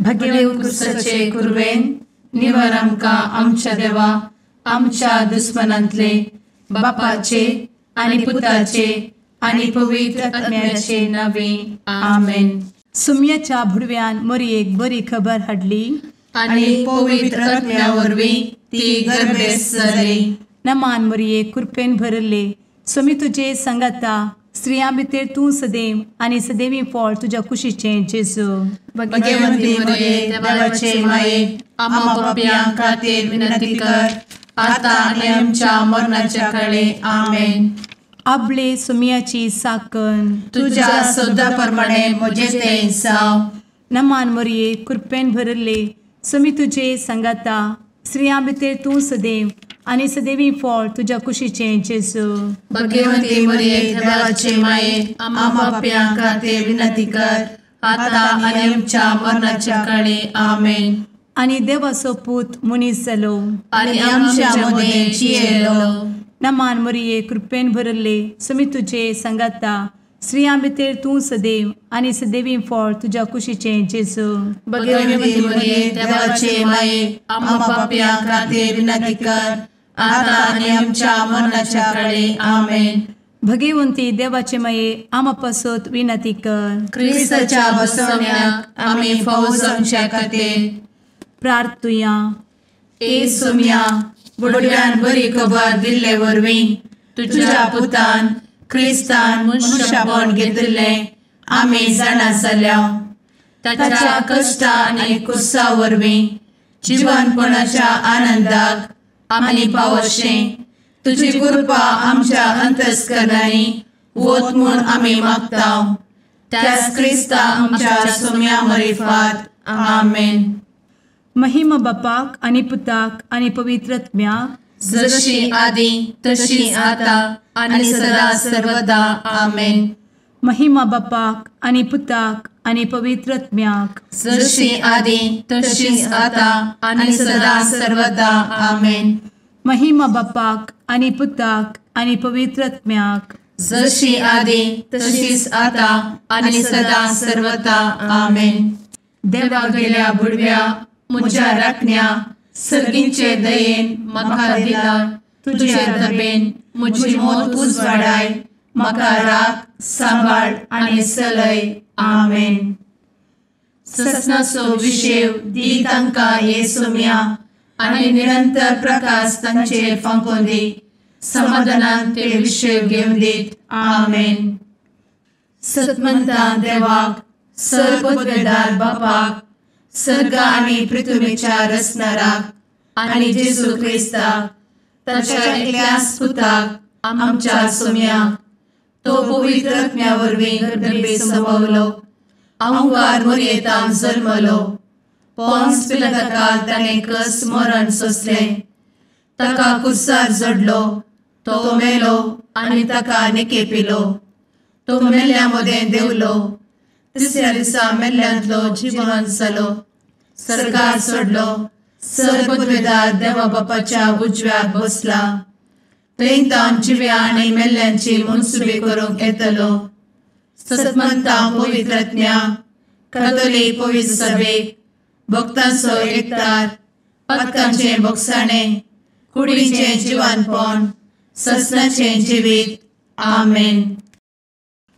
भगेव कुरवेन निवर आमकां आमच्या देवा आमच्या दुस्मनांतले बापाचे आनी पुताचे आनी पवित्र आत्म्याचे नावे आमेन. सुम्याच्या भुडव्यान मोरयेक बरी खबर हाडली आनी पवित्र आत्म्या वरवीं ती गर्भेस्त जाली. नमान मोरये, कृपेन भरले, स्वामी तुजे संगाता, स्त्रियां भितर तूं सदैव आनी सदैवी फळ तुज्या कुशीचें जेजू. भगवंती मोरये, देवाचे माये, आम्हा पापयां खातीर विनंती कर आता आनी आमच्या मरणाच्या काळे. आमेन. आपले सुम्याची साकन तुज्या सदा प्रमाणे म्हजें तें जावं. नमान मोरये, कृपेन भरले, स्वामी तुजे संगाता, स्त्रियां भितर तूं सदैव आनी सदैवी फळ तुज्या कुशीचें जेजू. भगवंती मोरये, देवाचे माये, आम्हा पापयां खातीर विनंती कर आता आनी आमच्या मरणाच्या काळे. आमेन. आनी देवाचो पूत मनीस जालो आनी आमच्या मदें जियेलो. नमान मोरये, कृपेन भरले, स्वामी तुजे संगाता, स्त्रियां भितर तूं सदैव आनी सदैवी फळ तुज्या कुशीचें जेजू. भगवंती मोरये, देवाचे माये, आम्हा पापयां खातीर विनंती कर आता आनी आमच्या मरणाच्या काळे. आमेन. भगवंती देवाचे माये, आम्हा पासत विनंती कर. क्रिस्ताच्या बसवण्याक आमी फावो जावच्या खातीर प्रार्थुया. ए सुम्या, बुडव्यान बरी खबर दिल्ले वरवीं तुज्या पुतान क्रिस्तान मनशापण घेतिल्लें आमी जाणा जाल्या. ताच्या कश्टा आनी कुसा वरवीं जिवनपणाच्या आनंदाक आमी पावशें तुजी कृपा आमच्या अंतस्करणांनी वत म्हूण आमी मागता. त्याच क्रिस्ता आमच्या सुम्या मरिफात. आमेन. महिमा बापाक आनी पुताक आनी पवित्र आत्म्याक, जशी आदी तशी आता आनी सदा सर्वदा. आमेन. महिमा बापाक आनी पुताक आनी पवित्र आत्म्याक, जशी आदी तशी आता आनी सदा सर्वदा. आमेन. महिमा बापाक आनी पुताक आनी पवित्र आत्म्याक, जशी आदी तशीच आता आनी सदा सर्वदा. आमेन. देवा गेल्या बुडव्या म्हज्या राखण्या सर्गींचे दयेन म्हाका दिला तुजे दबेन म्हजी मोत उजवाडाय, म्हाका राख सांबाळ आनी सलय. आमेन. ससनाचो विशेव दी तांकां हे सुम्या आनी निरंतर प्रकाश तांचेर फांकोवन दी, समाधानान ते विशेव घेवन दीत. आमेन. सतमंता देवाक, सर्वपदवेदार बापाक, सर्ग आनी पृथ्वीच्या रचणाराक आनी जेजू क्रिस्ताक ताच्या एकल्याच पुताक आमच्या सुम्याक, तो पवित्र आत्म्या वरवीं गर्भे संभवलो, अहंकार मोरयेतान जल्मलो, पोन्स पिलाताकाल ताणें कस मरण सोंसलें, ताका कुर्सार जडलो, तो मेलो आनी ताका निकेपिलो, तो मेल्ल्या मदें देंवलो, तिसऱ्या दिसा मेल्ल्यांतलो जिवन जालो, सर्गार सोडलो, सर्वपदवेदार देवा बापाच्या उजव्याक बसला, थंय तावन जिव्या आनी मेल्ल्यांची मनसुबी करूंक येतलो. सतमंता पवित्र आत्म्या, कातोलीक पवित्र सभेक, भक्तांचो एकतार, पातकांचें भोगसाणें, कुडीचें जिवानपण, ससनाचें जिवीत. आमेन.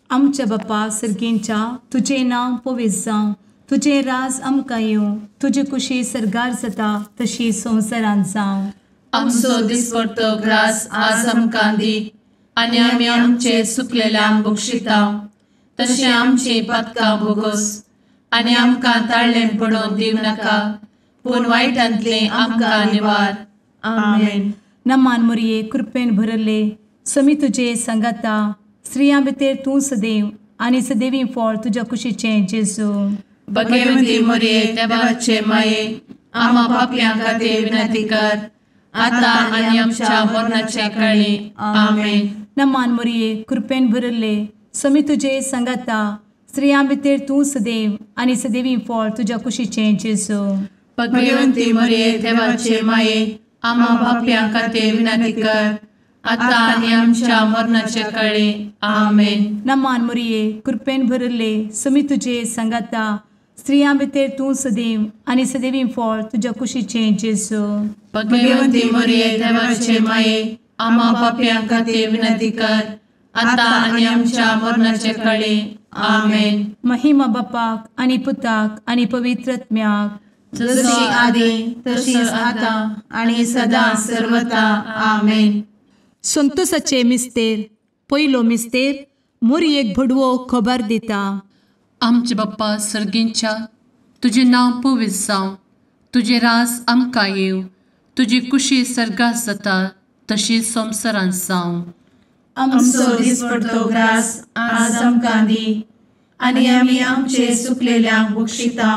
आमच्या बापा सर्गींच्या, तुजें नांव पवित्र जावं, तुजें राज आमकां येवं, तुजी कुशी सर्गार जाता तशी संवसारांत जावं. आमचो दिसपडतो ग्रास आज आमकां दी आनी आमी आमचे सुकलेल्यांक बक्षिता तशें आमची पातकां भोगोस आनी आमकां ताळ्ळें पडोवन दिवं नाका, पूण वायटांतलें आमकां निवार. आमेन. नमान मोरये, कृपेन भरले, स्वामी तुजे संगाता, स्त्रियां भितर तूं सदैव आनी सदैवी फळ तुज्या कुशीचें जेजू. भगवंती मोरये, देवाचे माये, आम्हा पापयां खातीर विनंती कर आता आनी आमच्या मरणाच्या काळी. आमेन. नमान मोरये, कृपेन भरले, स्वामी तुजे संगाता, स्त्रियां भितर तूं सदैव आनी सदैवी फळ तुज्या कुशीचें जेजू. भगवंती मोरये, देवाचे माये, आम्हा पापयां खातीर विनंती कर आता आनी आमच्या मरणाच्या काळी. आमेन. नमान मोरये, कृपेन भरले, स्वामी तुजे संगाता, स्त्रियां भितर तूं सदैव आनी सदैवी फळ तुज्या कुशीचें जेजू. भगवंती मरिये देवाचे माये, आम्हा पापयां खातीर विनंती कर, आतां आनी आमच्या मरणाचे कळे. आमेन. महिमा बापाक आनी पुताक आनी पवित्र आत्म्याक, जशी आदी तशीच आतां आनी सदां सर्वता. आमेन. संतोषाचे मिस्तेर. पयलो मिस्तेर मोरयेक भडवो खबर दिता. आमचे बाप्पा सर्गींच्या, तुजें नांव पवित्र जावं, तुजें राज आमकां येवं, तुजी कुशी सर्गात जाता तशी संवसारांत जावं. आमचो दिसपडतो ग्रास आज आमकां दी, आनी आमी आमचे सुकलेल्यांक बक्षिता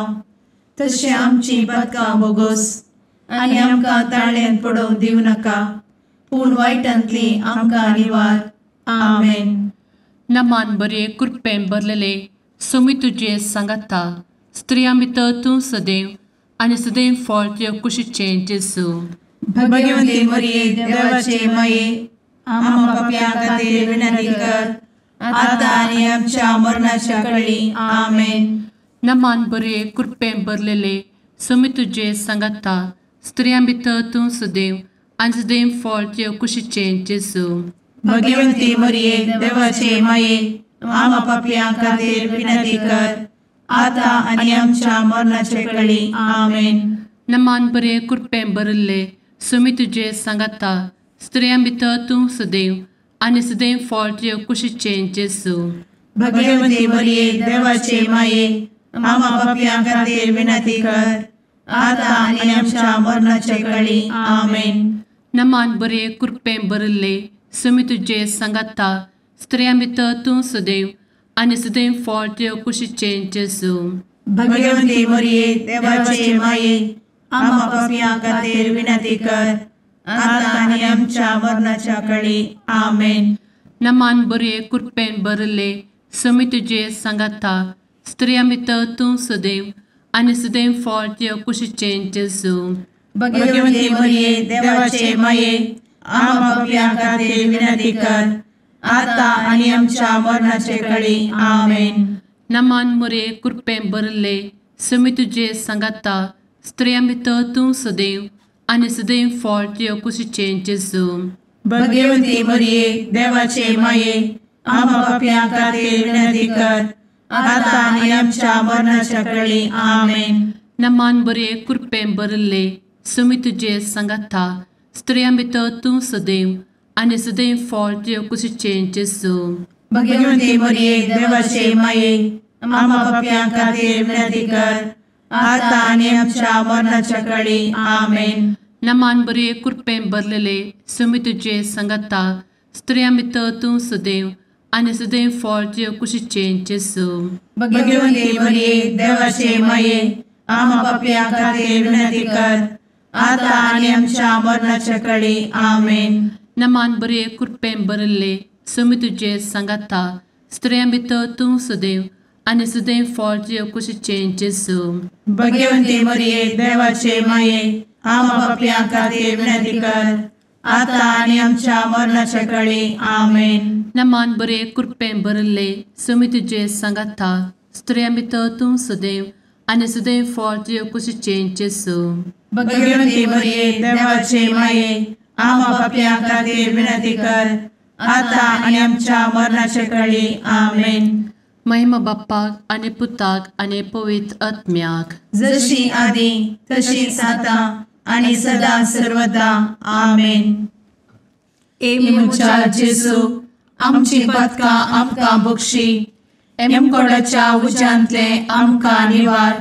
तशें आमची पातकां बोगोस, आनी आमकां ताळ्यांत पडोवंक दिवं नाका, पूण वायटांतली आमकां निवार. आमेन. नमान बरे कृपेन भरलेले सोमी तुजे सांगाता, स्त्रियां भितर तूं सदैव आनी सदैव फळ तुज्या कुशीचें जेजू. भगवंती मरिये देवाचे माये, आम्हा पापयां खातीर विनंती कर, आतां आनी आमच्या मरणाच्या कळी. आमेन. नमान बरे कृपेन भरलेले सोमी तुजे सांगाता, स्त्रियां भितर तूं सदैव आनी सदैव फळ तुज्या कुशीचें जेजू. भगवंती मरिये देवाचे माये, आम्हा पापयां खातीर विनंती कर, आतां आनी आमच्या मरणाचे कळी. आमेन. नमान बरे कृपेन भरिल्ले सोमी तुजे सांगाता, स्त्रियां भितर तूं सदैव आनी सदैव फळ तुज्या कुशीचें जेजू. भगवंती मरिये देवाचे माये, आम्हा पापयां खातीर विनंती कर, आतां आनी आमच्या मरणाचे कळी. आमेन. नमान बरे कृपेन भरिल्ले सोमी तुजे सांगाता, स्त्रियां भितर तूं सदैव आनी सदैव फळ तुज्या कुशीचें जेजू. भगवंती मरिये देवाचे माये, आम्हा पापयां खातीर विनंती कर, आतां आनी आमच्या मरणाच्या कळी. आमेन. नमान बरे कृपेन भरिल्ले सोमी तुजे सांगाता, स्त्रियां भितर तूं सदैव आनी सदैव फळ तुज्या कुशीचें जेजू. भगवंती मरिये देवाचे माये, आम्हा पापयां खातीर विनंती कर, आतां आनी आमच्या मरणाचे कळी. आमेन. नमान मरिये कृपेन भरिल्ले सोमी तुजे सांगाता, स्त्रियां भितर तूं सदैव आनी सदैव फळ तुज्या कुशीचें जेजू. भगवंती मरिये देवाचे माये, आम्हा पापयां खातीर विनंती कर, आतां आनी आमच्या मरणाच्या कळी. आमेन. नमान बरे कृपेन भरिल्ले सोमी तुजे सांगाता, स्त्रियां भितर तूं सदैव आनी सदैव फळ तुज्या कुशीचें जेजू. भगवंती मरिये देवाचे माये, आम्हा पापयां खातीर विनंती कर, आतां आनी आमच्या मरणाच्या कळी. आमेन. नमान बरे कृपेन भरलेले सोमी तुजे सांगाता, स्त्रियां भितर तूं सदैव आनी सदैव फळ तुज्या कुशीचें जेजू. भगवंती मरिये देवाचे माये, आम्हा पापयां खातीर विनंती कर, आतां आनी आमच्या मरणाच्या कळी. आमेन. नमान बरे कृपेन भरिल्ले सोमी तुजे सांगाता, स्त्रियां भितर तूं सदैव आनी सदैव फळ तुज्या कुशीचें जेजू. भगवंती मरिये देवाचे माये, आम्हा पापयां खातीर विनंती कर, आतां आनी आमच्या मरणाच्या कळी. आमेन. नमान बरे कृपेन भरिल्ले सोमी तुजे सांगाता, स्त्रियां भितर तूं सदैव आनी सदैव फळ तुज्या कुशीचें जेजू. भगवंती मरिये देवाचे माये, आम्हा पापयां खातीर विनंती कर, आतां आनी आमच्या मरणाचे कळी. आमेन. महिमा बाप्पाक आनी पुताक आनी पवित्र आत्म्याक, जशी आदी तशीच आतां आनी सदां सर्वदा. आमेन. ए म्हज्या जेजू, आमची पातकां आमकां बक्षी, एमकोडाच्या उज्यांतले आमकां निवार,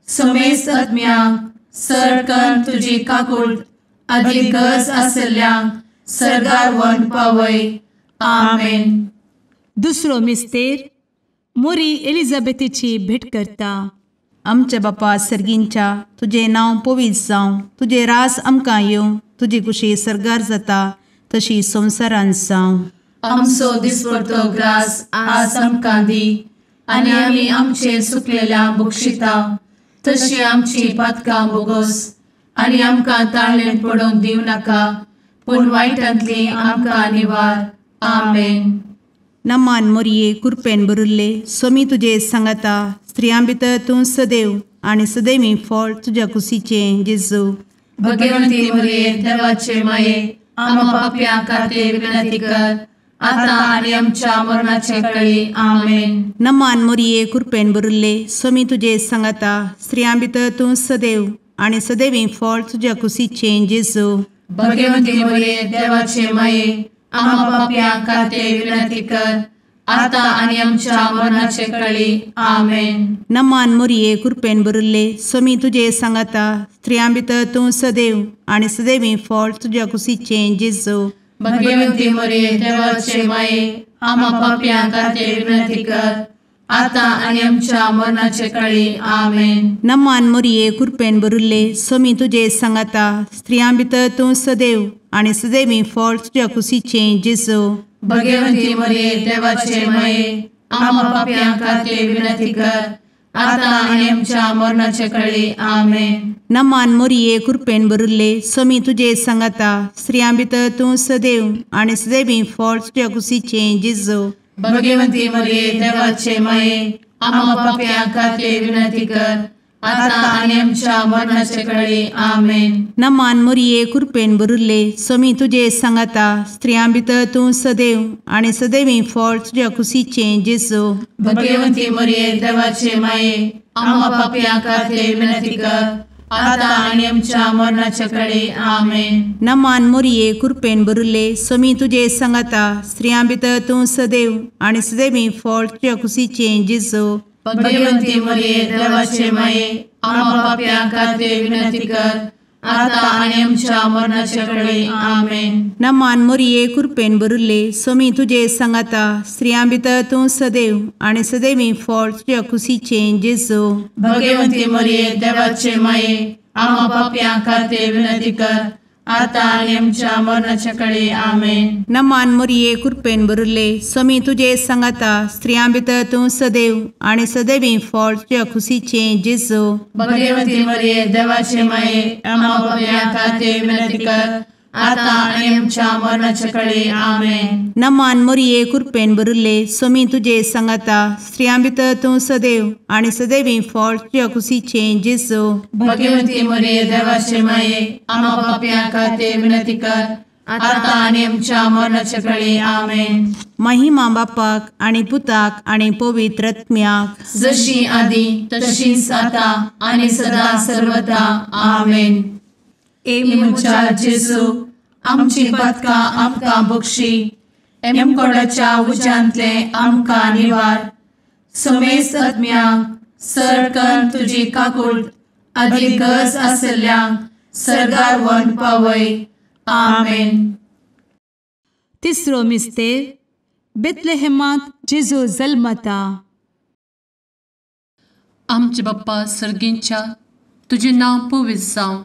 समेस्त आत्म्यांक सरकन तुजी काकूट आदी गरज आशिल्ल्यांक सर्गार व्हरून पावय. आमेन. दुसरो मिस्तेर मोरी एलिझाबेथीची भेट करता. आमच्या बापा सर्गींच्या, तुजें नांव पवित्र जावं, तुजें रास आमकां येवं, तुजी कुशी सर्गार जाता तशी संवसारांत जावं. आमचो दिसपडतो ग्रास आज आमकां दी, आनी आमी आमचे सुकलेल्या बक्षिता तशी आमची पातकां बोगोस, आनी आमकां ताळ्ळेंत पडोवंक दिवं नाका, पूण वायटांतली आमकां निवार. आमेन. नमान मोरये कृपेन भरिल्ले, स्वामी तुजे सांगाता, स्त्रियां भितर तूं सदैव आनी सदैवी फळ तुज्या कुशीचें जेजू। भगवंती मरिये देवाचे माये, आम्हा पाप्यां खातीर विनंती कर, आतां आनी आमच्या मरणाचे वेळी। आमेन। नमान मरिये, कृपेन भरिल्ले, स्वामी तुजे सांगाता, स्त्रियां भितर तूं सदैव आनी सदैवी फळ तुज्या कुशीचें जेजू। भगवंती मरिये देवाचे माये, आम्हा पाप्यां खातीर विनंती कर, आतां आनी आमच्या मरणाचे वेळी। आमेन। नमान मरिये, कृपेन भरिल्ले, स्वामी तुजे सांगाता, स्त्रियां भितर तूं सदैव आनी सदैवी फळ तुज्या कुशीचें जेजू। भगवंती मरिये देवाचे माये, आम्हा पाप्यां खातीर विनंती कर, आतां आनी आमच्या मरणाचे वेळी। आमेन। नमान मरिये, कृपेन भरिल्ले, स्वामी तुजे सांगाता, स्त्रियां भितर तूं सदैव आनी सदैवी फळ तुज्या कुशीचें जेजू। भगवंती मरिये देवाचे माये, आम्हा पाप्यां खातीर विनंती कर, आतां आनी आमच्या मरणाचे वेळी। आमेन। नमान मरिये, कृपेन भरिल्ले, स्वामी तुजे सांगाता, स्त्रियां भितर तूं सदैव आनी सदैवी फळ तुज्या कुशीचें जेजू। भगवंती मरिये देवाचे माये, आम्हा पाप्यां खातीर विनंती कर, आतां आनी आमच्या मरणाचे वेळी। आमेन। नमान मरिये, कृपेन भरिल्ले, स्वामी तुजे सांगाता, स्त्रियां भितर तूं सदैव आनी सदैवी फळ तुज्या कुशीचें जेजू। भगवंती मरिये देवाचे माये, आम्हा पाप्यां खातीर विनंती कर, आतां आनी आमच्या मरणाचे वेळी। आमेन। नमान मरिये, कृपेन भरिल्ले, स्वामी तुजे सांगाता, स्त्रियां भितर तूं सदैव आनी सदैवी फळ तुज्या कुशीचें जेजू। भगवंती मरिये देवाचे माये, आम्हा पाप्यां खातीर विनंती कर, आतां आनी आमच्या मरणाचे वेळी। आमेन। नमान मरिये, कृपेन भरिल्ले, स्वामी तुजे सांगाता, स्त्रियां भितर तूं सदैव आनी सदैवी फळ तुज्या कुशीचें जेजू। भगवंती मरिये देवाचे माये, आम्हा पाप्यां खातीर विनंती कर, आतां आनी आमच्या मरणाचे वेळी। आमेन। नमान मरिये, कृपेन भरिल्ले, स्वामी तुजे सांगाता, स्त्रियां भितर तूं सदैव आनी सदैवी फळ तुज्या कुशीचें जेजू। भगवंती मरिये देवाचे माये, आम्हा पाप्यां खातीर विनंती कर, आतां आनी आमच्या मरणाचे वेळी। आमेन। नमान मरिये, कृपेन भरिल्ले, स्वामी तुजे सांगाता, स्त्रियां भितर तूं सदैव आनी सदैवी फळ तुज्या कुशीचें जेजू। भगवंती मरिये देवाचे माये, आम्हा पाप्यां खातीर विनंती कर, आतां आनी आमच्या मरणाचे वेळी। आमेन। महिमा बापाक आनी पुताक आनी पवित्र आत्म्याक, जशी आदी तशीच आतां आनी सदा सर्वदा। आमेन। ए म्हज्या जेजू, आमची पातकां आमकां बक्षी, एमकोडाच्या उज्यांतले आमकां निवार, समेस्त आत्म्यांक सरकन तुजी काकूट आदी गरज आसल्ल्यांक सर्गार व्हरून पावय। आमेन। तिसरो मिस्तेर, बेथलेहेमांत जेजू जल्मता। आमचे बाप्पा सर्गींच्या, तुजें नांव पवित्र जावं,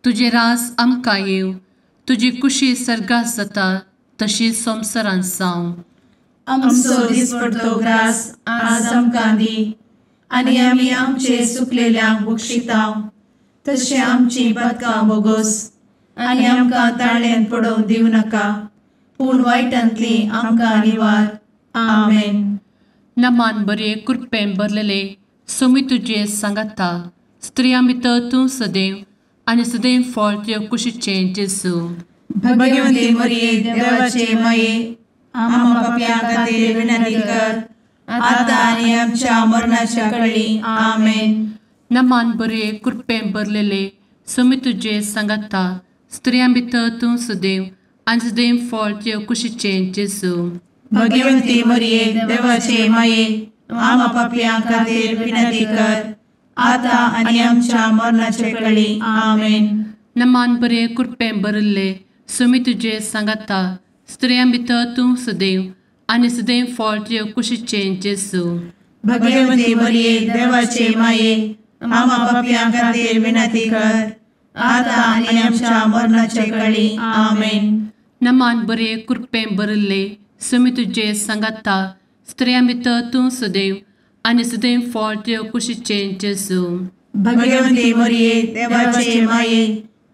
तुजें राज आमकां येवं, तुजी कुशी सर्गात जाता तशी संवसारांत जावं। आमचो दिसपडतो ग्रास आज आमकां दी, आनी आमी आमचे सुकलेल्यांक बक्षितांव, तशें आमची पातकां बोगोस, आनी आमकां ताळ्यान पडोवंक दिवं नाका, पूण वायटांतली आमकां निवार। आमेन। नमान बरे कृपेन भरलेले, स्वामी तुजे सांगाता, स्त्रियां भितर तूं सदैव आनी सदैव फळ तुज्या कुशीचें जेजू। भगवंती मरिये देवाचे माये, आम्हा पाप्यां खातीर विनंती कर, आतां आनी आमच्या मरणाच्या वेळी। आमेन। नमान बरे कृपेन भरलेले, स्वामी तुजे सांगाता, स्त्रियां भितर तूं सदैव आनी सदैव फळ तुज्या कुशीचें जेजू। भगवंती मरिये देवाचे माये, आम्हा पाप्यां खातीर विनंती कर, आतां आनी आमच्या मरणाचे वेळी। आमेन। नमान बरे कृपेन भरिल्ले, स्वामी तुजे सांगाता, स्त्रियां भितर तूं सदैव आनी सदैव फळ तुज्या कुशीचें जेजू। भगवंती मरिये देवाचे माये, आम्हा पाप्यां खातीर विनंती कर, आतां आनी आमच्या मरणाचे वेळी। आमेन। नमान बरे कृपेन भरिल्ले, स्वामी तुजे सांगाता, स्त्रियां भितर तूं सदैव आनी सदैव फळ तुज्या कुशीचें जेजू। भगवंती मरिये देवाचे माये,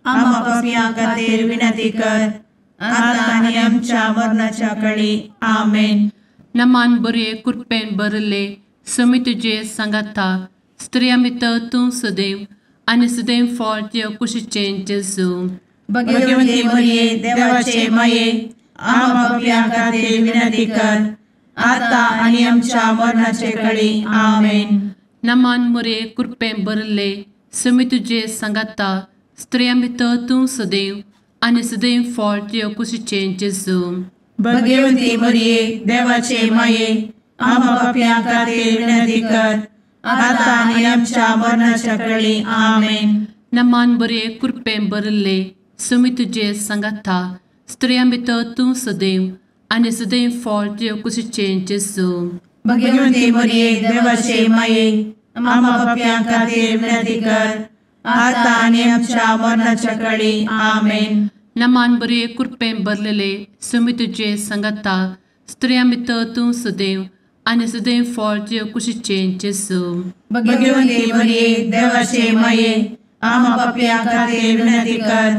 आम्हा पाप्यां खातीर विनंती कर, आतां आनी आमच्या मरणाच्या वेळी। आमेन। नमान बरे कृपेन भरिल्ले, समी तुजे सांगाता स्त्रियां भितर तूं सदैव आनी सदैव फळ तुज्या कुशीचें जेजू. भगवती मरिये देवाचे माये आम्हा पाप्यां खातीर विनंती कर आता आनी आमच्या मरणाचे कळी. आमेन. नमान मोरये कृपेन भरिल्ले समी तुजे सांगाता स्त्रियां भितर तूं सदैव आनी सदैव फळ तुज्या कुशीचें जेजू. भगवती मरिये देवाचे माये आम्हा पाप्यां खातीर विनंती कर आता आनी आमच्या मरणाच्या कळी. आमेन. नमान बरे कृपेन भरिल्ले समी तुजे सांगाता स्त्रियां भितर तूं सदैव आनी सदैव फळ तुज्या कुशीचें जेजू. भगवती मरिये देवाचे माये आम्हा पाप्यां खातीर विनंती कर आता आनी आमच्या मरणाच्या कळी. आमेन. नमान बरे कृपेन भरलेले समी तुजे सांगाता स्त्रियां भितर तूं सदैव आनी सदैव फळ तुज्या कुशीचें जेजू. भगवती मरिये देवाचे माये आम्हा पाप्यां खातीर विनंती कर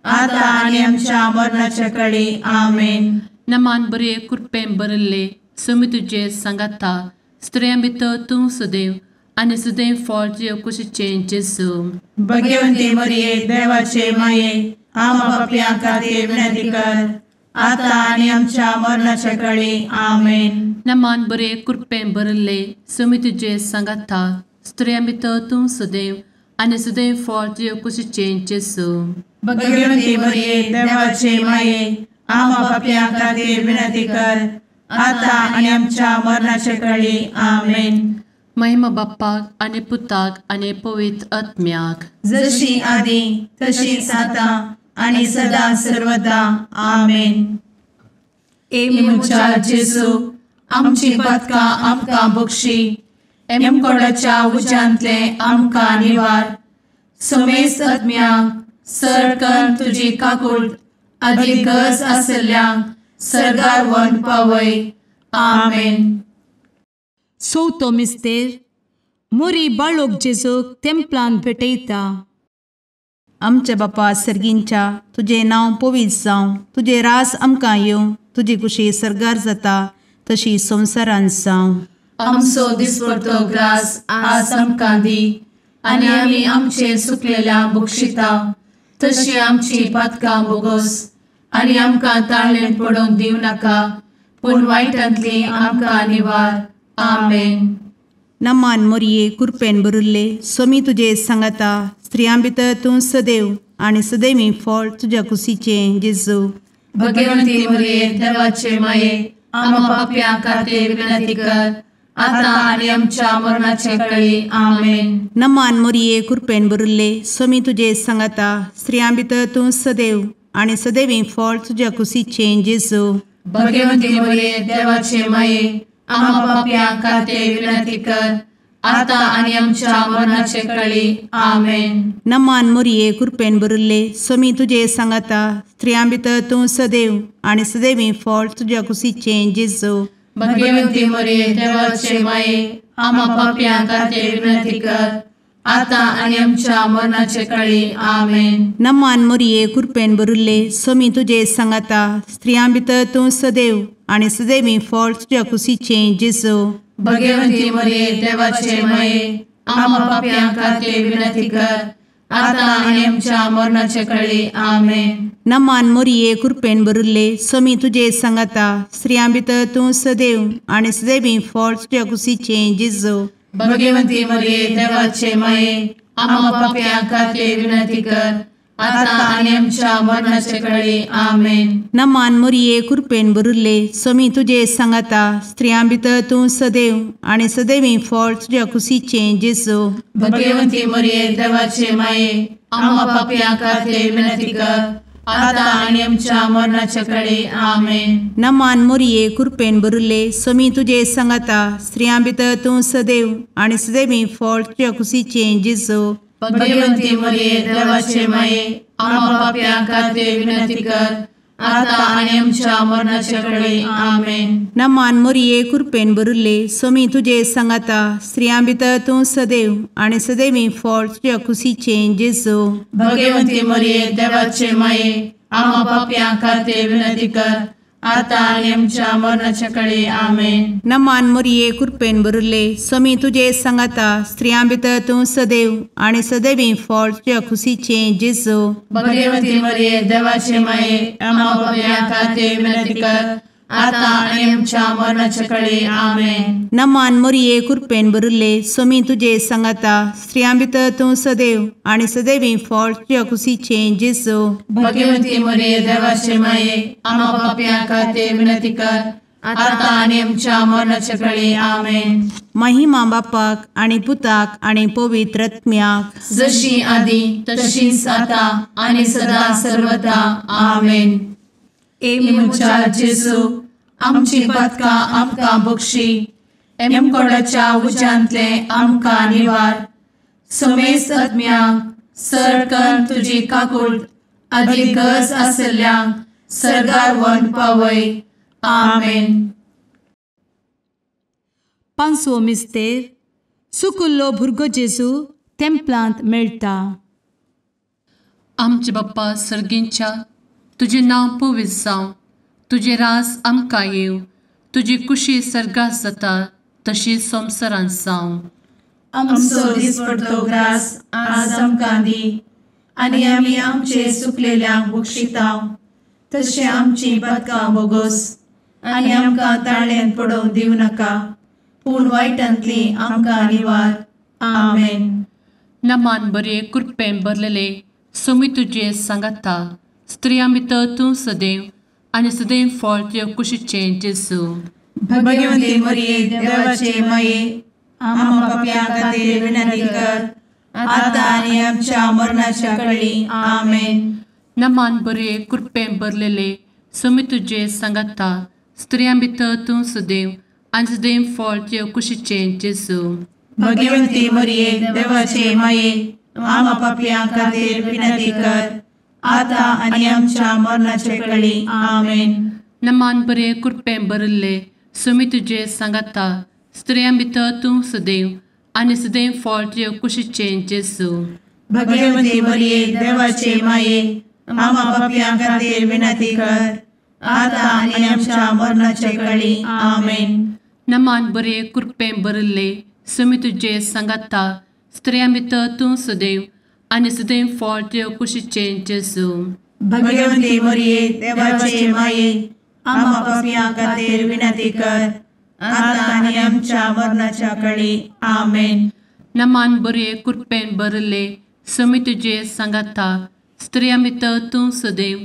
आता आनी आमच्या मरणाच्या कळी. आमेन. नमान बरे कृपेन भरिल्ले समी तुजे सांगाता स्त्रियां भितर तूं सदैव आनी सदैव फळ तुज्या कुशीचें जेजू. भगवती मरिये देवाचे माये आम्हा पाप्यां खातीर विनंती कर आता आनी आमच्या मरणाच्या कळी. आमेन. नमान बरे कृपेन भरिल्ले समी तुजे सांगाता स्त्रियां भितर तूं सदैव आनी सदैव फळ तुज्या कुशीचें जेजू. भगवती मरिये देवाचे माये आम्हा पाप्यां खातीर विनंती कर आता आनी आमच्या मरणाच्या कळी. आमेन. महिमा बाप्पाक आनी पुताक आनी पवित्र आत्म्याक, जशी आदी तशीच आता आनी सदा सर्वदा. आमेन. ए म्हज्या जेजू आमची पातकां आमकां बक्षी, एमकोडाच्या उज्यांतले आमकां निवार, समेस्त आत्म्यांक सरकन तुजी काकूट आदी गरज आसल्ल्यांक सर्गार व्हरून पावय. आमेन. चवथो मिस्तेर मोरी बाळोक जेजूक तेंपलान भेटयता. आमच्या बापा सर्गींच्या तुजें नांव पवित्र जावं, तुजें रास आमकां येवं, तुजी कुशी सर्गार जाता तशी संवसारांत जावं. आमचो दिसपडतो ग्रास आज आमकां दी आनी आमी आमचे सुकलेल्या बक्षिता तशी आमची पातकां बोगोस आनी आमकां ताळेन पडोवंक दिवं नाका, पूण वायटांतली आमकां निवार. आमेन. नमान मोरये कृपेन भरिल्ले स्वामी तुजे सांगाता स्त्रियां भितर तूं सदैव आनी सदैवी फळ तुज्या कुशीचें जेजू. भगवती मोरये देवाचे माये आम्हा पाप्यां खातीर विनंती कर आता आनी आमच्या मरणाचे कळी. आमेन. नमान मोरये कृपेन भरिल्ले स्वामी तुजे सांगाता स्त्रियां भितर तूं सदैव आनी सदैवी फळ तुज्या कुशीचें जेजू. भगवती मोरये देवाचे माये आम्हा पाप्यां खातीर विनंती कर आता आनी आमच्या मरणाचे कळी. आमेन. नमान मोरये कृपेन भरिल्ले स्वामी तुजे सांगाता स्त्रियां भितर तूं सदैव आनी सदैवी फळ तुज्या कुशीचें जेजू. भगवती मोरये देवाचे माये आम्हा पाप्यां खातीर विनंती कर आता आनी आमच्या मरणाचे कळी. आमेन. नमान मोरये कृपेन भरिल्ले स्वामी तुजे सांगाता स्त्रियां भितर तूं सदैव आनी सदैवी फळ तुज्या कुशीचें जेजू. भगवती मोरये देवाचे माये आम्हा पाप्यां खातीर विनंती कर आता आनी आमच्या मरणाचे कळी. आमेन. नमान मोरये कृपेन भरिल्ले स्वामी तुजे सांगाता स्त्रियां भितर तूं सदैव आनी सदैवी फळ तुज्या कुशीचें जेजू. भगवती मोरये देवाचे माये आम्हा पाप्यां खातीर विनंती कर आता आनी आमच्या मरणाचे कळी. आमेन. नमान मोरये कृपेन भरिल्ले स्वामी तुजे सांगाता स्त्रियां भितर तूं सदैव आनी सदैवी फळ तुज्या कुशीचें जेजू. भगवती मोरये देवाचे माये आम्हा पाप्यां खातीर विनंती कर आता आनी आमच्या मरणाचे कळी. आमेन. नमान मोरये कृपेन भरिल्ले स्वामी तुजे सांगाता स्त्रियां भितर तूं सदैव आनी सदैवी फळ तुज्या कुशीचें जेजू. भगवती मोरये देवाचे माये आम्हा पाप्यां खातीर विनंती कर आता आनी आमच्या मरणाचे कळी. आमेन. नमान मोरये कृपेन भरिल्ले स्वामी तुजे सांगाता स्त्रियां भितर तूं सदैव आनी सदैवी फळ तुज्या कुशीचें जेजू. भगवती मोरये देवाचे माये आम्हा पाप्यां खातीर विनंती कर आतां आनी आमच्या मरणाच्या कळे. आमेन. नमान मोरये कृपेन भरिल्ले स्वामी तुजे सांगाता, स्त्रियां भितर तूं सदैव आनी सदैवी फळ तुज्या खुशीचें जेजू. भगवती मरिये देवाचे माये, आम्हा पाप्यां खातीर विनंती कर, आतां आनी आमच्या मरणाच्या कळे. आमेन. नमान मोरये कृपेन भरिल्ले स्वामी तुजे सांगाता, स्त्रियां भितर तूं सदैव आनी सदैवी फळ तुज्या खुशीचें जेजू. भगवती मरिये देवाचे माये, आम्हा पाप्यां खातीर विनंती कर, आतां आनी आमच्या मरणाच्या कळे. आमेन. महिमा बापाक आनी पुताक आनी पवित्र आत्म्याक, जशी आदी तशीच आतां आनी सदा सर्वदा. आमेन. ए म्हज्या जेजू, आमची पातकां आमकां बक्षी, एमकोडाच्या उज्यांतले आमकां निवार, समेस्त आत्म्यांक सरकन तुजी काकूट आदी गरज आशिल्ल्यांक सर्गार व्हरून पावय. आमेन. पांचवो मिस्तेर सुकुल्लो भुरगो जेजू तेंपलांत मेळटा. आमचे बाप्पा सर्गींच्या, तुजें नांव पवित्र जावं, तुजें राज आमकां येवं, तुजी कुशी सर्गात जाता तशी संवसारांत जावं. आमचो दिसपडतो ग्रास आज आमकां दी, आनी आमी आमचे सुकलेल्यांक बक्षिता तशें आमची पातकां बोगोस, आनी आमकां ताळ्यांत पडोवंक दिवं नाका, पूण वायटांतली आमकां निवार. आमेन. नमान बरे कृपेन भरलेले स्वामी तुजे सांगाता, स्त्रियां भितर तूं सदैव आनी सदैव फळ तुज्या कुशीचें जेजू. भगवती मरिये देवाचे माये, आम्हा पाप्यां खातीर विनंती कर, आतां आनी आमच्या मरणाच्या कळी. आमेन. नमान बरे कृपेन भरलेले स्वामी तुजे सांगाता, स्त्रियां भितर तूं सदैव आनी सदैव फळ तुज्या कुशीचें जेजू. भगवती मरिये देवाचे माये, आम्हा पाप्यां खातीर विनंती कर, आतां आनी आमच्या मरणाच्या कळी. आमेन. नमान बरे कृपेन भरिल्ले स्वामी तुजे सांगाता, स्त्रियां भितर तूं सदैव आनी सदैव फळ तुज्या कुशीचें जेजू. भगवती मरिये देवाचे माये, आम्हा पाप्यां खातीर विनंती कर, आतां आनी आमच्या मरणाच्या कळी. आमेन. नमान बरे कृपेन भरिल्ले स्वामी तुजे सांगाता, स्त्रियां भितर तूं सदैव आनी सदैव फळ तुज्या कुशीचें जेजू. भगवती मरिये देवाचे माये, आम्हा पाप्यां खातीर विनंती कर, आतां आनी आमच्या मरणाच्या कळी. आमेन. नमान बरे कृपेन भरिल्ले स्वामी तुजे सांगाता, स्त्रियां भितर तूं सदैव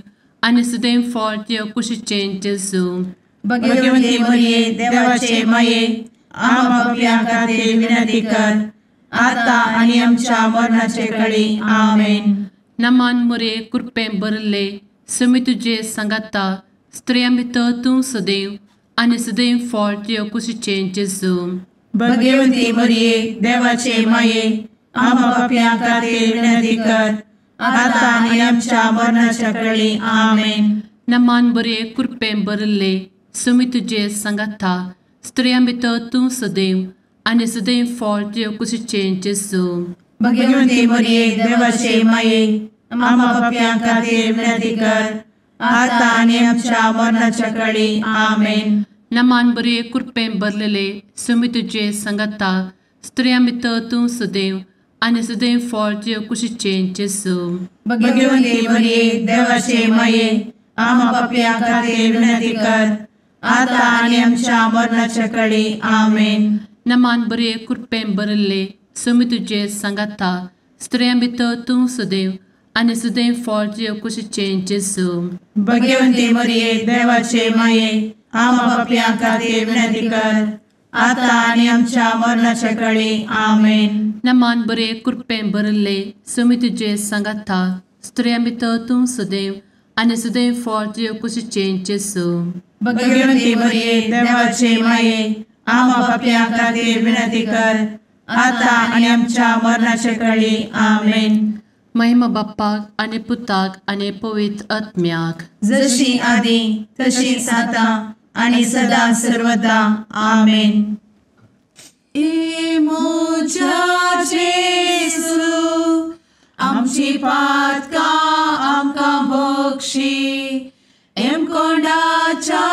आनी सदैव फळ तुज्या कुशीचें जेजू. भगवती मरिये देवाचे माये, आम्हा पाप्यां खातीर विनंती कर, आतां आनी आमच्या मरणाचे कळी. आमेन. नमान मरिये कृपेन भरिल्ले स्वामी तुजे सांगाता, स्त्रियां भितर तूं सदैव आनी सदैव फळ तुज्या कुशीचें जेजू. भगवती मरिये देवाचे माये, आम्हा पाप्यां खातीर विनंती कर, आतां आनी आमच्या मरणाच्या कळी. आमेन. नमान बरे कृपेन भरिल्ले स्वामी तुजे सांगाता, स्त्रियां भितर तूं सदैव आनी सदैव फळ तुज्या कुशीचें जेजू. भगवती मरिये देवाचे माये, आम्हा पाप्यां खातीर विनंती कर, आतां आनी आमच्या मरणाच्या कळी. आमेन. नमान बरे कृपेन भरलेले स्वामी तुजे सांगाता, स्त्रियां भितर तूं सदैव आनी सदैव फळ तुज्या कुशीचें जेजू. भगवती मरिये देवाचे माये, आम्हा पाप्यां खातीर विनंती कर, आतां आनी आमच्या मरणाच्या कळी. आमेन. नमान बरे कृपेन भरिल्ले स्वामी तुजे सांगाता, स्त्रियां भितर तूं सदैव आनी सदैव फळ तुज्या कुशीचें जेजू. भगवती मरिये देवाचे माये, आम्हा पाप्यां खातीर विनंती कर, आतां आनी आमच्या मरणाच्या कळी. आमेन. नमान बरे कृपेन भरिल्ले स्वामी तुजे सांगाता, स्त्रियां भितर तूं सदैव आनी सदैव फळ तुज्या कुशीचें जेजू. भगवती मरिये देवाचे माये, आम्हा पाप्यां खातीर विनंती कर, आतां आनी आमच्या मरणाच्या कळी. आमेन. महिमा बाप्पाक आनी पुताक आनी पवित्र आत्म्याक, जशी आदी तशीच आतां आनी सदा सर्वदा. आमेन. ए म्हज्या जेजू, आमची पातकां आमकां बक्षी, एमकोंडाच्या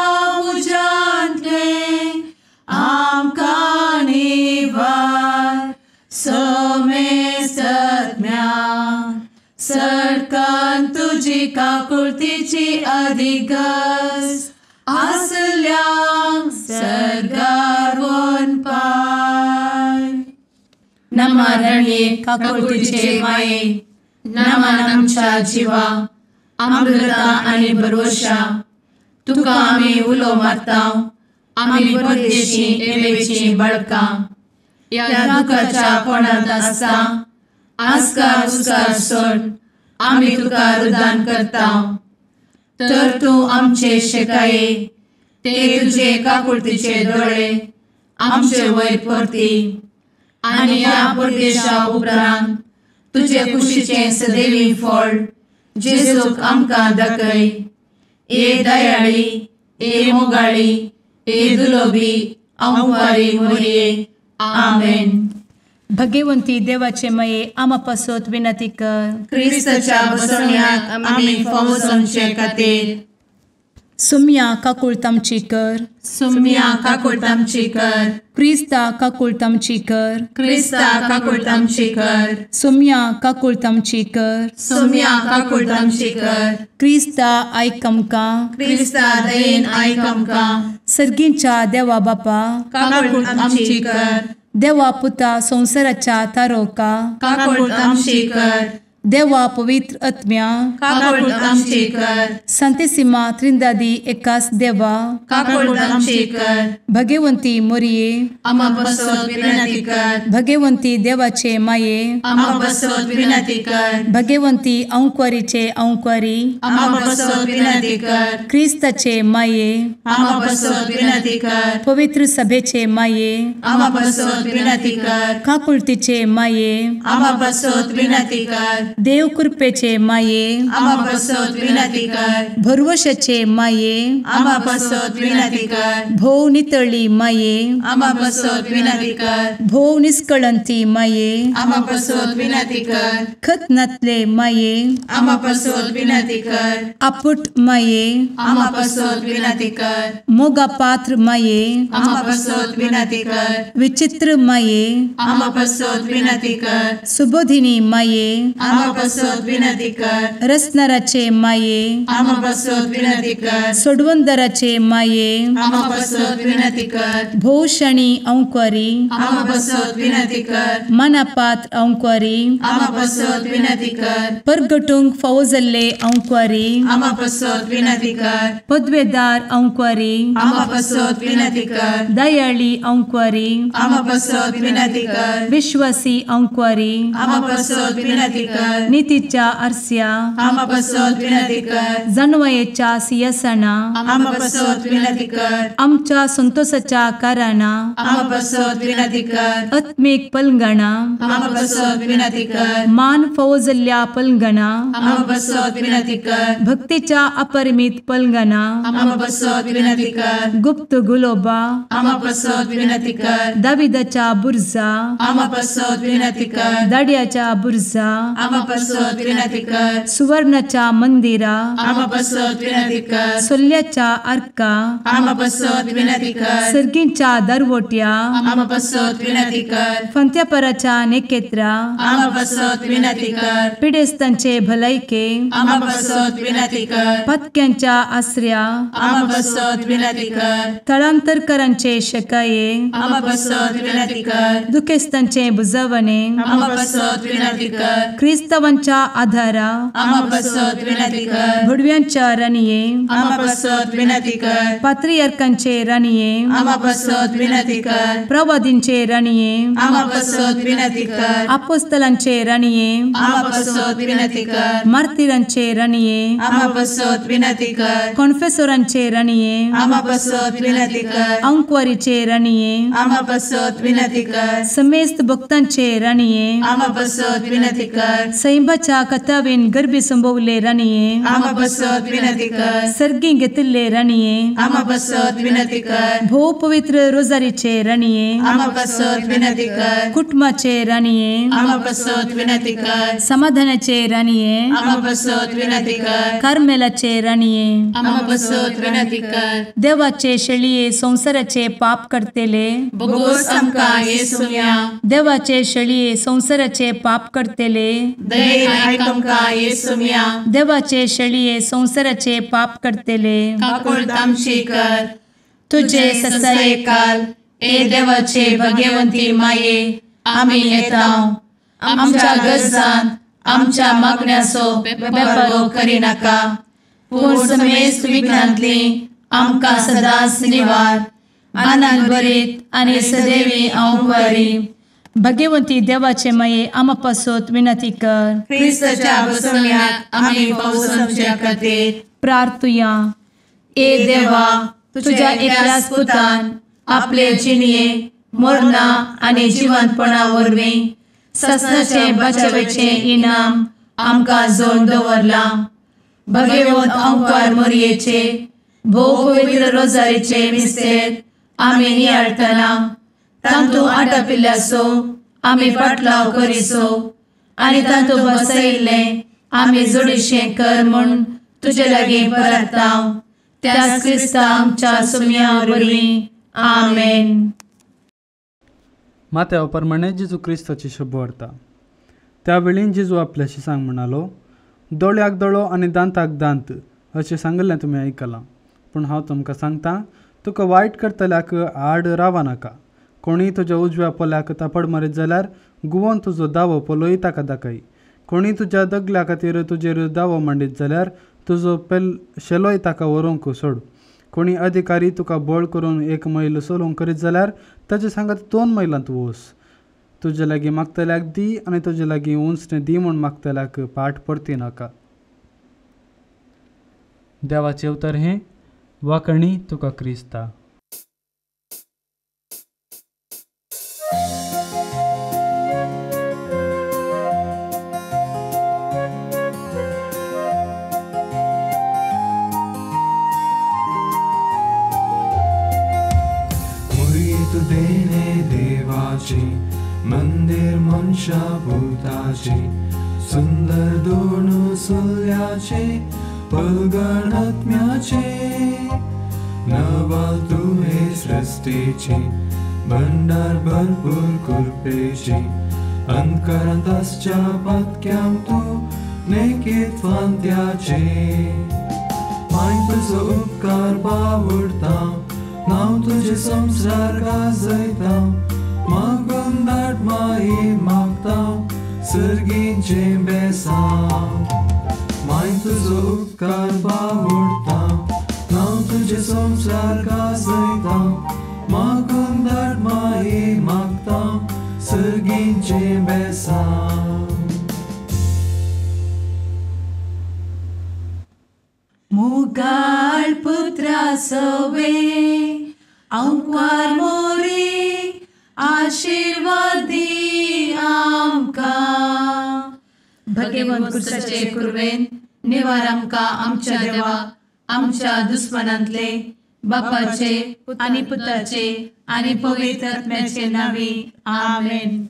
तुजी काकुळतीची अधिगस आसल्यांक सर्गार वनपाय. नमा रणये काकुळतीचे माये, नमन आमच्या जिवा, अमृता आनी भरवशा, तुका आमी उलो मारता, आमी परदेशी एवेची बळकां, ह्या दुखाच्या कोणांत आसता आस्कार उस्कार सोड आमी तुका रुदान करता. तर तूं आमचे शेकाये ते तुजे काकुळतीचे दोळे आमचे वयर परती आनी ह्या परदेशा उपरांत तुजे कुशीचें सदैवी फळ जेजूक आमकां दाखय. ए दयाळी, ए मोगाळी, ए दुलोबी अंवारी मोरये. आमेन. भगवंती देवाचे मये आमा पासत विनंती कर. क्रिस्ताच्या बसवण्याक आमी फावो जावचे खातीर. सुम्या काकुळतामची कर. सुम्या काकुळतामची कर. क्रिस्ता काकुळतामची कर. क्रिस्ता काकुळतामची कर. सुम्या काकुळतामची कर. सुम्या काकुळतामची कर. क्रिस्ता आयक आमकां. क्रिस्ता दयेन आयक आमकां. सर्गींच्या देवा बापा काकुळतामची कर. देवा पुता संवसाराच्या तारोका काकुळतामची कर. देवा पवित्र आत्म्या काकुळतामची कर. संतेसिमा त्रिंदादी एकास देवा काकुळतामची कर. भगवंती मोरये आमा पासत विनंती कर. भगवंती देवाचे माये आमा पासत विनंती कर. भगवंती अंकुरीचे अंकुरी आमा पासत विनंती कर. क्रिस्ताचे माये आमा पासत विनंती कर. पवित्र सभेचे माये आमा पासत विनंती कर. काकुळतीचे माये आमा पासत विनंती कर. देव कृपेचे माये आमा पासत विनंती कर. भरवशाचे माये आमा पासत विनंती कर. भोव नितळी माये आमा पासत विनंती कर. भोव निष्कळंती माये आमा पासत विनंती कर. खत नातले माये आमा पासत विनंती कर. आपुट माये आमा पासत विनंती कर. मोगा पात्र माये आमा पासत विनंती कर. विचित्र माये आमा पासत विनंती कर. सुबोधिनी माये आमा पासत विनंती कर. रसनाराचे माये आमा पासत विनंती कर. सोडवंदराचे माये आमा पासत विनंती कर. भोवशणी अंकुरी आमा पासत विनंती कर. मनापात्र अंकुरी आमा पासत विनंती कर. परगटूंक फावो जाल्ले अंकुरी आमा पासत विनंती कर. पदवेदार अंकुरी आमा पासत विनंती कर. दयाळी अंकुरी आमा पासत विनंती कर. विश्वासी अंकुरी आमा पासत विनंती कर. नितीच्या आरस्या आमा पासत विनंती कर. जानवयेच्या सिंहासना आमा पासत विनंती कर. आमच्या संतोषाच्या कारणा आमा पासत विनंती कर. आत्मीक पलंगणा आमा पासत विनंती कर. मान फावो जाल्ल्या पलंगणा आमा पासत विनंती कर. भक्तीच्या अपरिमित पलंगणा आमा पासत विनंती कर. गुप्त गुलोबा आमा पासत विनंती कर. दाविदाच्या बुर्जा आमा पासत विनंती कर. दाड्याच्या बुर्जा आमा पासत विनंती कर. सुवर्णाच्या मंदिरा आमा पासत विनंती कर. सोल्ल्याच्या आर्का आमा पासत विनंती कर. सर्गींच्या दरवट्या आमा पासत विनंती कर. फंत्यापराच्या नेकेत्रा आमा पासत विनंती कर. पिडेस्तांचे भलायके आमा पासत विनंती कर. पत्क्यांच्या आसऱ्या आमा पासत विनंती कर. थळांतरकरांचे शकाये आमा पासत विनंती कर. दुखेस्तांचे बुजवणे आमा पासत विनंती कर. क्रिस्तावांच्या आधारा आमा पासत विनंती कर. भुडव्यांच्या राणये आमा पासत विनंती कर. पात्रियार्कांचे राणये आमा पासत विनंती कर. प्रवादींचे राणये आमा पासत विनंती कर. आपोस्तलांचे राणये आमा पासत विनंती कर. मार्तिरांचे राणये आमा पासत विनंती कर. कॉन्फेसोरांचे राणये आमा पासत विनंती कर. अंकुवारीचे राणये आमा पासत विनंती कर. समेस्त भक्तांचे राणये आमा पासत विनंती कर. सैंबाच्या कथावेन गर्भी संभवले राणये आमा पासत विनंती कर. सर्गी घेतिल्ले राणये आमा पासत विनंती कर. भोव पवित्र रोजारीचे राणये आमा पासत विनंती कर. कुटुंबाचे राणये आमा पासत विनंती कर. समाधानाचे राणये आमा पासत विनंती कर. कार्मेलाचे राणये आमा पासत विनंती कर. देवाचे शेळये संवसाराचे पाप करतेले बोगोस आमकां येसुम्या देवाचे शेळये संवसाराचे पाप करतेले दयेन आयक आमकां येसुम्या. देवाचे शेळये संवसाराचे पाप करतले काकुळट आमची कर. तुजे ससायेकाल ए देवाचे भगवंती माये आमी येता आमच्या गरजान आमच्या मागण्याचो बेपर्वो करिनाका पूण समेस्त विघ्नांतली आमकां सदांच निवार. आनंद भरीत आनी सदैवी अंवकारी. भगवंती देवाचे माये आमा पासत विनंती कर. क्रिस्ताच्या बसवण्याक आमी पावसाच्या खातीर प्रार्थुया. ए देवा तुझ्या एकल्याच पुतान आपले जिणये मरणा आनी जिवंतपणा वरवीं ससनाचे बचावेचे इनाम आमकां जोड दवरलां. भगवंत अंकार मोरयेचे भोव पवित्र रोजारीचे मिस्तेर आमी नियाळटना तांतू आटापिल्ल्याचो आमी पाटलाव करिसो आनी तांतू बसयिल्लें आमी जोडीशें कर म्हूण तुजे लागीं परता त्याच क्रिस्ता आमच्या सुम्या वरवीं. आमेन. मात्या प्रमाणे जेजू क्रिस्ताची शुभ वार्ता. त्या वेळीन जेजू आपल्याशी सांग म्हणालो, दोळ्याक दोळो आनी दांताक दांत अशें सांगिल्लें तुमी आयकलां, पूण हांव तुमकां सांगता, तुका वायट करतल्याक आड रावा नाका. कोणीय तुज्या उजव्या पोल्याक थापड मारीत जाल्यार गुवोन तुजो दावो पोलोय ताका दाखय. कोणीय तुज्या दगल्या खातीर तुजेर दावो मांडीत जाल्यार तुजो शेलोय ताका व्हरूंक सोड. कोणी अधिकारी तुका बळ करून 1 मैल चलोवंक करीत जाल्यार ताजे सांगात 2 मैलांत वस. तुजे लागीं मागतल्याक दी आनी तुजे लागीं उंचणे दी म्हूण मागतल्याक पाठ परती नाका. देवाचें उतर हें. वाकणी तुका क्रिस्ता. मंदिर मनशा भूताचे सुंदर दोन सुल्याचे पलगणात्म्याचे नवाल तुहे सृष्टीचे भंडार भरपूर कृपेचे अंतकरांत आसच्या पातक्यांक तूं नेकीत फांत्याचे. माय तुजो उपकार बावडता नांव तुजें संवसार गाजयता मागून दाट माई मागता सर्गीचें बेसांव. माय तुजो उपकार बावडता नांव तुजें संवसार गाजयता मागून दाट माई मागता सर्गीचें बेसांव. मुगाळ पुत्रा सवे अंकार मोरी आशीर्वादी आमकां. भगवंत क्रिस्ताचे कुर्वेन निवार आमकां आमच्या देवा आमच्या दुस्मनांतले बापाचे आनी पुताचे आनी पवित्र आत्म्याचे नांवी. आमेन.